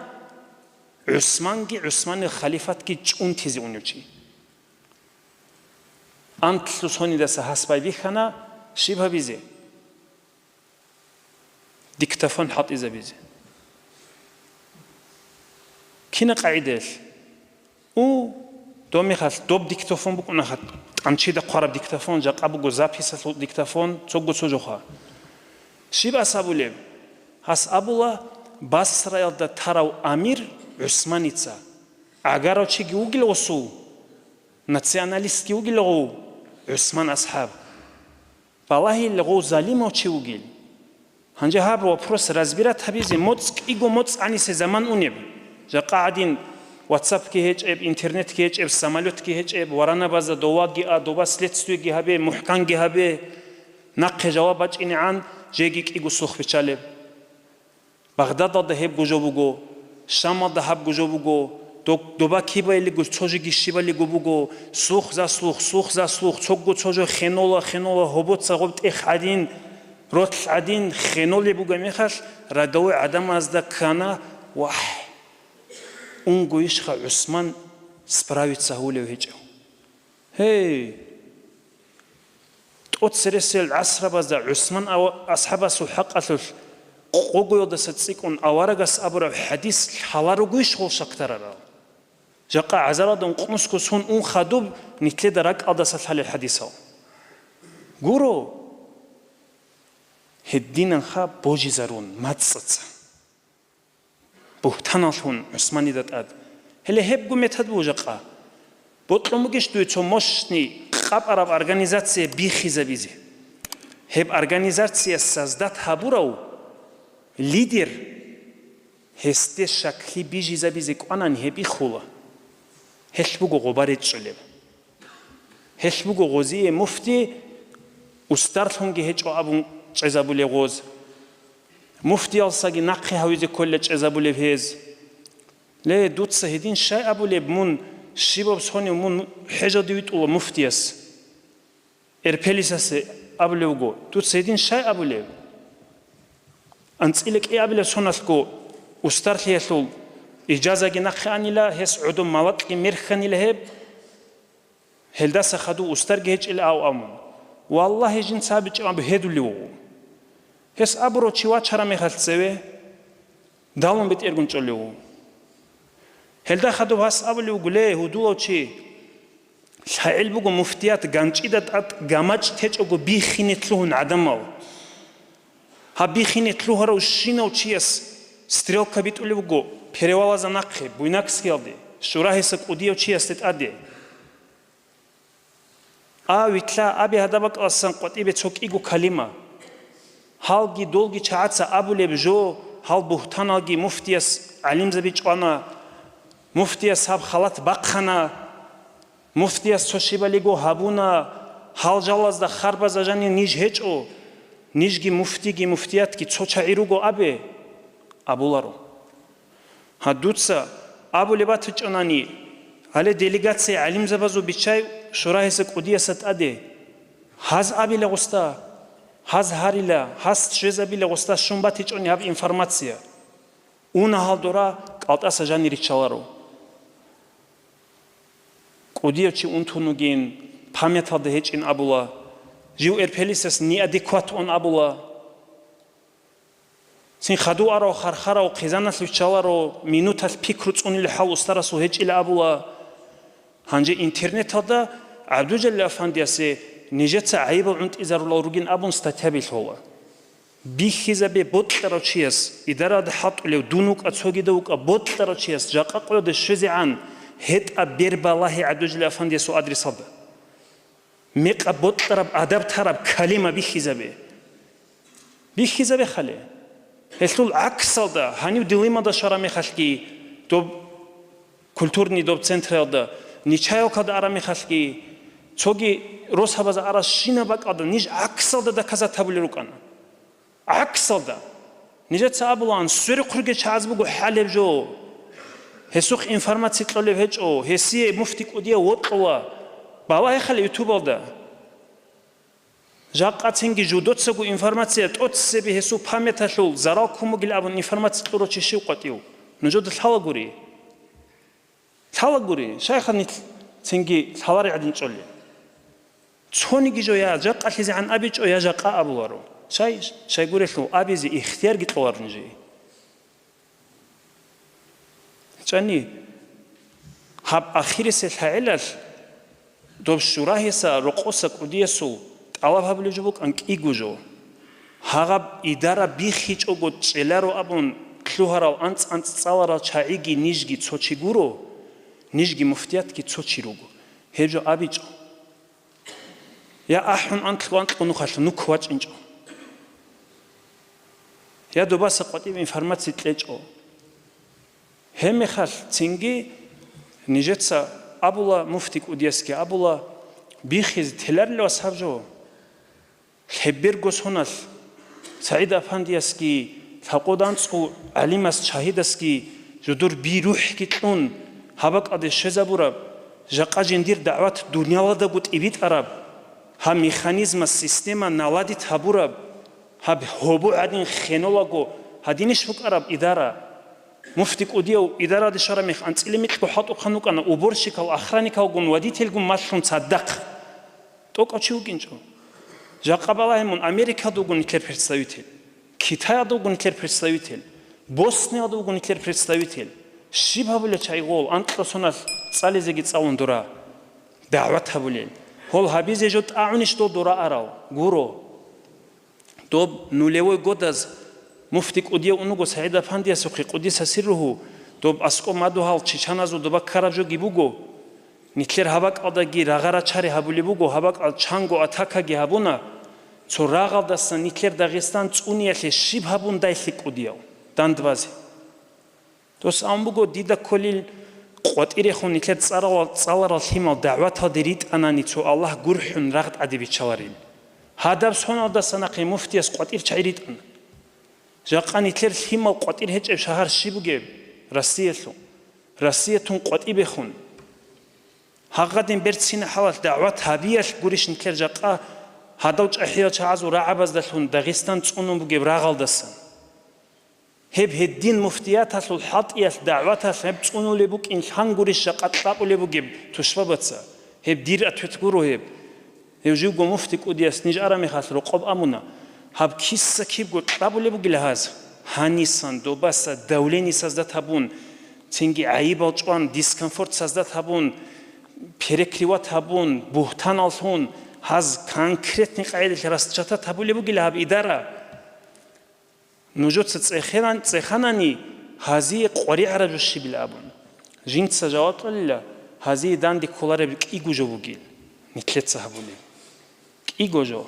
ГӀусманги ГӀусманил халифатги чӀунтизе унев чи. Анлъго сонидаса гьас байбихьана щиб гьабизе? Диктофон хӀалтӀизабизе. Кина къагӀидаялъ? У, доб мехалъ доб диктофон букӀунаха, тӀанчида хъвараб диктофон, жакъа буго записалъул диктофон, цого цо жоха. Щиб ас абулеб? Ас абула, Басраялда тарав амир ГӀусманица, гӀагарав чиги вугила гъосул, националистги вугила гъов ГӀусман асхӀаб. Балагьила гъов залимав чи вугил. Гьанже гьаб вопрос разбирать гьабизе моцӀ кӀиго моцӀ гӀанисе заман унеб. Жакъа гӀадин WhatsApp-ги гьечӀеб, интернетги гьечӀеб, самолетги гьечӀеб, варанабазда доваги а, доба следствиеги гьабе, мухӀканги гьабе, нахъе жаваб бачӀинегӀан жеги кӀиго слух биччалеб. Багъдадалда гьебго жо буго, Шамалда гьабго жо буго, док-, доба кибайилиго цо жеги щибалиго буго, слух за слух, слух за слух, цого цо жо хенола, хенола, гьобоца гъоб тӀех гӀадин, ролъ гӀадин хенолеб бугеб мехалъ, рагаве гӀадамазда ккана, вагь, унго ишха ГӀусман справиться гьулев гьечӀев. Гьей! ТӀоцересел гӀасрабазда ГӀусман ава-, асхӀабасул хӀакъалъулъ къогоялдаса цӀикӀкӀун аварагас абураб хӀадис лъаларогойищ гъол шактарарал? Жакъа гӀазаралда ункънусго сон ун хадуб нилъеда ракӀалдаса лъалел хӀадисал. Гуро! Гьединанха божизарун мацӀаца. Бугьтаналъун ГӀусманида тӀад. Гьеле гьебго метод буго жакъа. Бокьун бугищ дуе цо мощный къапараб организация бихизабизе? Гьеб организация создать гьабурав лидер гьесде щаклъи бижизабизе кӀванани гьеб ихула. Гьелъ буго гъоба речӀчӀулеб. Гьелъ буго гъозие муфти, устарлъунги гьечӀо абун чӀезабулеб гъоз. Муфтиялсаги нахъе гьавизе кколила чӀезабулеб гьез. Ле, дуца гьедин щай абулеб, мун щибаб сонив мун хӀежалде витӀула муфтияс? Эрпелисасе абулев вуго, дуца гьедин щай абулеб? АнцӀила кӀиабилеб соналъго устарлъиялъул ижазаги нахъе анила, гьес гӀодоб малакьги мерхьанила гьеб. Гьелдаса хадув устарги гьечӀила ав абун. Валлагьи, жинца абичӀеб абу гьедулев вуго. Гьес абурав чи вачараб мехалъ цеве далун бетӀергун чӀолев вуго. Гьелда хадуб гьас абулев вуго, ле, гьудулав чи, лъагӀел буго муфтият ганчӀида тӀад гамачӀ течӀого биххине лъугьун гӀадамал. Гьаб бихине лъугьарав щинав чияс стрелка битӀулеб буго перевалазда нахъе, Буйнакскиялде, Шурагьиса кӀудияв чиясде тӀаде. А, вилълъа, абе гьадаб бакӀалдасан къватӀибе цо кӀиго калима. Гьалги долги чагӀаца абулеб жо, гьал бугьтаналги муфтияс гӀалимзаби чӀвана, муфтияс гьаб халат бахъана, муфтияс цо щибалиго гьабуна, гьал жалазда харбазда жанир ниж гьечӀо, нижги муфтиги муфтиятги цо чагӀи руго абе, абуларо. Гьа, дуца абулеб батичӀонани, гьале делегация гӀалимзабазул биччай Шурагьиса кӀудиясда тӀаде. Гьаз абила гъосда, гьаз гьарила, гьаз щвезабила гъосда щун батичӀони гьаб информация. Уна гьал дора кӀалтӀаса жанир риччаларо. КӀудияв чи унтун вугин, памяталда гьечӀин абула, жив эрпелисас неадекват ун абула. Цин хадув арав хархарав хъизаналъ виччаларо, минуталъ пикру цӀунилан хӀал устарасул гьечӀила абула. Гьанже интернеталда ГӀабдулжалил афандиясе нижеца гӀайибал гӀунтӀизарулал ругин абун статьяби лъола. Бихьизабе бокьарав чияс, идарада хӀалтӀулев дун вукӀа, цогидав вукӀа, бокьарав чияс жакъа къоялде щвезегӀан гьетӀа бер балагье ГӀабдулжалил афандиясул адресалда. Мекъаб бокьараб, адаб тараб калима бихьизабе. Бихьизабе хъале. Гьелъул гӀаксалда, гьанив Делималда щвараб мехалъги, доб культурный доб централда, Нечаевкалда араб мехалъги, цоги росабазда араб щинаб бакӀалда ниж гӀаксалда доказать гьабулел рукӀана. ГӀаксалда. Нижеца абулаан, сверухъ ругел чагӀаз буго хӀалеб жо. Гьесухъ информация кьолеб гьечӀо, гьесие муфти кӀудияв вокьула. Балагье хъале ютубалда. Жакъа цинги жудоцаго информация тӀоцебе гьесул памяталъул зарал ккун бугил абун информация кьурав чи щив къватӀив? Нужеда лъалагури. Лъалагури, шайха нилъ цинги лъалари гӀадин чӀолел. Цониги жо я жакъалъизегӀан абичӀо, я жакъа абуларо. Шай, шайгурелъул абизе ихтиярги кьоларо нижее. ЧӀани, гьаб ахирисел хӀагӀилалъ доб Шурагьиса рокъоса кӀудиясул тӀалаб гьабулеб жо букӀан кӀиго жо. Гьагъаб идара бихьичӀого чӀеларо абун лъугьарал анцӀ-анцӀ цӀаларал чагӀиги нижги цо чи гуро, нижги муфтиятги цо чи руго. Гьеб жо абичӀо. Я ахӀун анкьу-анкьу нухалъ нух вачӀинчӀо. Я добаса къватӀиб информация кьечӀо. Гьебмехалъ цинги нижеца абула, муфти кӀудиясги абула, биххизе теларила ва саб жо. Лъеберго соналъ СагӀид Афандиясги, лъабкъоялда анцӀго гӀалимас, шагьидасги жодор би-рухӀги кьун, гьаб бакӀалде щвезабураб, жакъа жиндир дагӀват дуниялалдаго тӀибитӀараб, гьаб механизма, система наладит гьабураб, гьаб гьобо гӀадин хенолаго гьадинищ букӀараб идара? Муфти кӀудияв идараде щвараб мех анцӀила микьго хӀалтӀухъан вукӀана, уборщикал, охранникалгун, водительгун малъун цадахъ. ТӀокӀав чи вукӀинчӀо. Жакъа балагье мун, Америкада вуго нилъер представитель, Китаялда вуго нилъер представитель, Босниялда вуго нилъер представитель. Щиб гьабулел чагӀи гъол, анкьго соналъ цӀализеги цӀалун дора, дагӀват гьабулел. Гьол гьабизе жо тӀагӀунищ дол дора арал? Гуро. Доб нулевой годаз муфти кӀудияв ун вуго СагӀид Афандиясухъе, къудиса сирругьу, доб аскӀоб мадугьал чечаназул доба ккараб жоги буго. Нилъер гьаб бакӀалдаги рагъа рачари гьабулеб буго, гьаб бакӀал чанго атакаги гьабуна. Цо рагъалдасан нилъер Дагъистан цӀуниялъе щиб гьабун дайлъи кӀудияв дандбазе? Дос абун буго, дида кколил къватӀирехун нилъер цӀарал-, цӀаларал лъимал дагӀваталде ритӀанани, цо Аллагь гурхӀун рагъ тӀаде биччаларил. Гьадаб соналдаса нахъе муфтияс къватӀир чагӀи ритӀана. Жакъа нилъер лъимал къватӀир гьечӀеб шагьар щиб бугеб Россиялъул? Россия тун къватӀибехун. Гьагъадин берцина хӀалалъ дагӀват гьабиялъ гурищ нилъер жакъа гьадав чӀахӀиял чагӀазул рагӀабаздалъун Дагъистан цӀунун бугеб рагъалдасан. Гьеб гьедин муфтияталъул хӀалтӀиялъ дагӀваталъ гьеб цӀунулеб букӀин лъан гурищ жакъа кьабулеб бугеб тушбабаца? Гьеб дир ответ гуро гьеб. Гьев живго муфти кӀудияс ниж араб мехалъ рокъоб абуна, гьаб киса-кибго кьабулеб бугила гьаз, гьанисан, добаса, давление создать гьабун, цинги гӀайибал чӀван, дискомфорт создать гьабун, перекрывать гьабун, бугьтаналлъун, гьаз конкретный къагӀидалъ расчетать гьабулеб бугила гьаб идара. Нужеца цӀехенан-, цӀеханани, гьазие къваригӀараб жо щибил абун. Жинца жаваб кьолила, гьазие данде кколареб кӀиго жо бугил, нилъеца гьабулеб. КӀиго жо.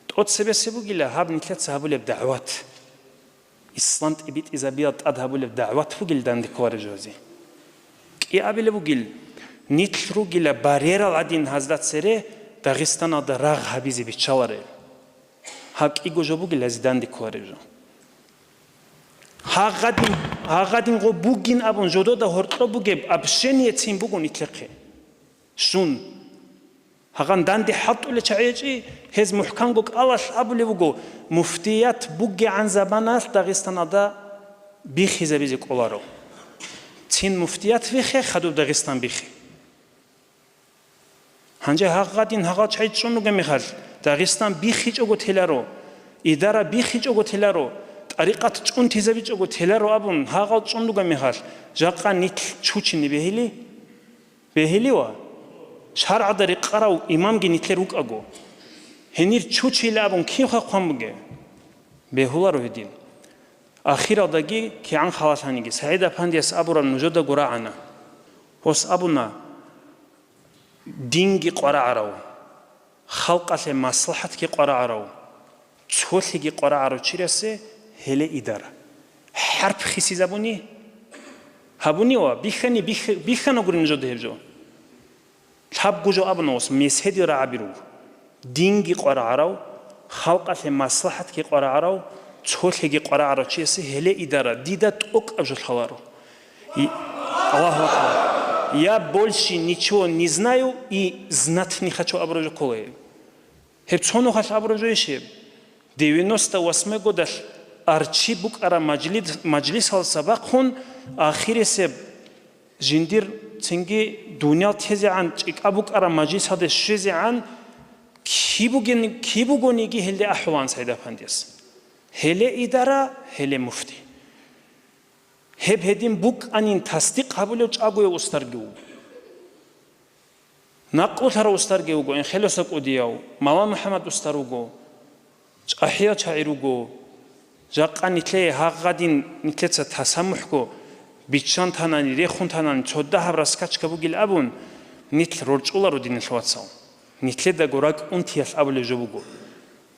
ТӀоцебесеб бугила гьаб нилъеца гьабулеб дагӀват. Ислам тӀибитӀизабиялда тӀад гьабулеб дагӀват бугил данде кколареб жо гьазие. КӀиабилеб бугил, нилъ ругила барерал гӀадин гьазда цере Дагъистаналда рагъ гьабизе биччаларел. Гьаб кӀиго жо бугила гьазие данде кколареб жо. Гьагъадин, гьагъадин гъо бугин абун жодода гьоркьоб бугеб общение цин буго нилъехъе. Щун. Гьагъан данде хӀалтӀулел чагӀи гьечӀи, гьез мухӀканго кӀалалъ абулеб буго, муфтият бугегӀан заманалъ Дагъистаналда бихизабизе кӀоларо. Цин муфтият бихе, хадуб Дагъистан бихе. Гьанже гьагъадин гьагъал чагӀи чӀун ругеб мехалъ, Дагъистан бихичӀого теларо, идара бихичӀого теларо, тӀарикъат чӀунтизабичӀого теларо абун гьагъал чӀун ругеб мехалъ, жакъа нилъ чучине бегьили? Бегьилива? ШаргӀалда рекъарав имамги нилъер рукӀаго, гьенир чучейилан абун кинха хъван бугеб? Бегьуларо гьедин. Ахиралдаги кигӀан халалъаниги, СагӀид-апандияс абураб нужедаго рагӀана. Гьес абуна, динги къварагӀарав, халкъалъе маслахӀатги къварагӀарав, цолъиги къварагӀарав чиясе гьеле идара. ХӀарп хисизабуни? Гьабуни ва бихьани бих-, бихьана гури нужеда гьеб жо. Лъабго жо абуна гьес, меседил рагӀаби руго. Динги къварагӀарав, халкъалъе маслахӀатги къварагӀарав, цолъиги къварагӀарав чиясе гьеле идара дида тӀокӀаб жо лъаларо. И-, Аллагьу акбар. Я больше ничего не знаю и знать не хочу абураб жо ккола гьеб. Гьеб цо нухалъ абураб жо иш гьеб. Девяносто восьмой годалъ арчи букӀараб мажлид-, мажлисалдаса бахъун ахирисеб жиндир цинги дуниял тезегӀан чӀикӀаб букӀараб мажлисалде щвезегӀан киб бугени-, киб бугониги гьелде ахӀулаан СагӀид-апандияс. Гьеле идара, гьеле муфти. Гьеб гьедин букӀанин тасдикъ гьабулев чӀагояв устарги вуго. Накълулъарав устарги вуго, Энхелоса кӀудияв, Малан МухӀаммад устар вуго, чӀахӀиял чагӀи руго. Жакъа нилъее гьагъадин нилъеца тасамухӀго биччан танани, рехун танани, цо дагьаб раскачка бугил абун, нилъ рорчӀуларо, диналъ вацал. Нилъедаго ракӀ унтиялъ абулеб жо буго.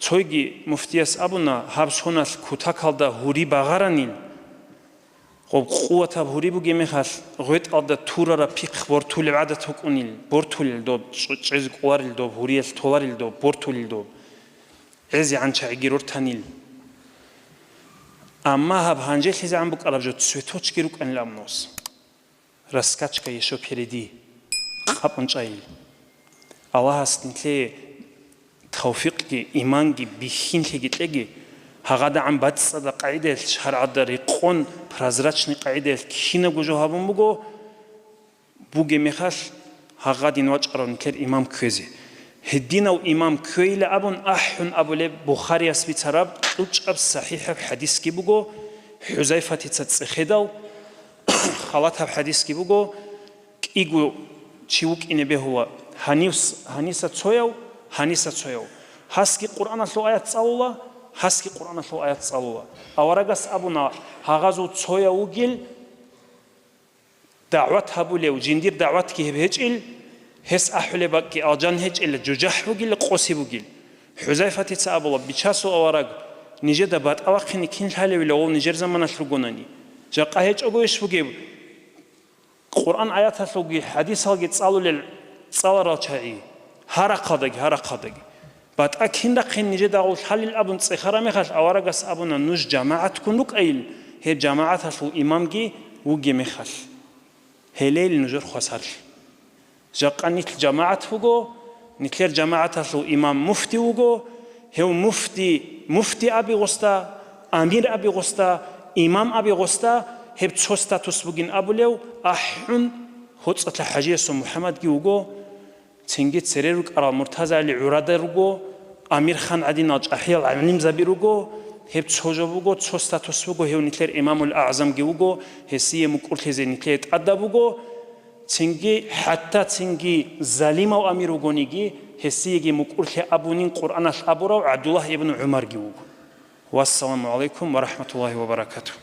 Цойги муфтияс абуна, гьаб соналъ кутакалда гьури багъаранил, гъоб къуватаб гьури бугеб мехалъ, гъветӀалда турараб пихъ бортулеб гӀадат букӀунил, бортулел доб, чӀ-, чӀезе кӀоларел доб, гьуриялъ толарел доб, бортулел доб, гӀезегӀан чагӀиги рортанил. Амма гьаб гьанжелъизегӀан букӀараб жо цветочги рукӀанил абун гьес. Раскачка ещё впереди. Къапун чӀайил. Аллагьас нилъее тавфикъги, иманги, бихьинлъиги кьеги, гьагъадагӀан бацӀцӀадаб къагӀидаялъ, шаргӀалда рекъон, прозрачный къагӀидаялъ кинабго жо гьабун буго, бугеб мехалъ, гьагъадин вачӀарав нилъер имам кквезе. Гьединав имам кквейила абун ахӀун абулеб Бухарияс бицараб кьучӀаб сахӀихӀаб хӀадисги буго, ХӀузайфатица цӀехедал, халатаб хӀадисги буго, кӀиго чи вукӀине бегьула, гьанивс-, гьаниса цояв, гьаниса цояв. Гьасги Къуръаналъул аят цӀалула, гьасги Къуръаналъул аят цӀалула. Аварагас абуна, гьагъазул цояв вугил, дагӀват гьабулев, жиндир дагӀватги гьеб гьечӀил, гьес ахӀулеб бакӀги алжан гьечӀила, жужахӀ бугила, къоси бугил. ХӀузайфатица абула, Бичасул авараг, нижеда батӀалахъине кин лъалевила, гъов нижер заманалъ ругонани? Жакъа гьечӀого иш бугеб, Къуръан аяталъулги хӀадисалги цӀалулел цӀаларал чагӀи, гьарахъалдаги, гьарахъалдаги. БатӀа кин рахъин нижеда гъов лъалил абун цӀехараб мехалъ, аварагас абуна, нуж жамагӀатгун рукӀайил, гьеб жамагӀаталъул имамги вугеб мехалъ. Гьелейил нужер хвасарлъи. Жакъа нилъ жамагӀат буго, нилъер жамагӀаталъул имам муфти вуго, гьев муфти, муфти аби гъосда, амир аби гъосда, имам аби гъосда, гьеб цо статус бугин абулев, ахӀун, ГьоцӀалъа ХӀажиясул МухӀаммадги вуго, цинги цере рукӀарал МуртазагӀали ГӀурада руго, Амирхан гӀадинал чӀахӀиял гӀалимзаби руго, гьеб цо жо буго, цо статус буго, гьев нилъер имамул агӀзамги вуго, гьесие мукӀурлъизе нилъее тӀадаб буго, цинги, хӀатта цинги залимав амир вугониги, гьесиеги мукӀурлъи абунин Къуръаналъ абурав ГӀабдуллагь ибн ГӀумарги вуго. Вассаламу гӀалайкум ва рахӀматуллагьи ва баракатугь.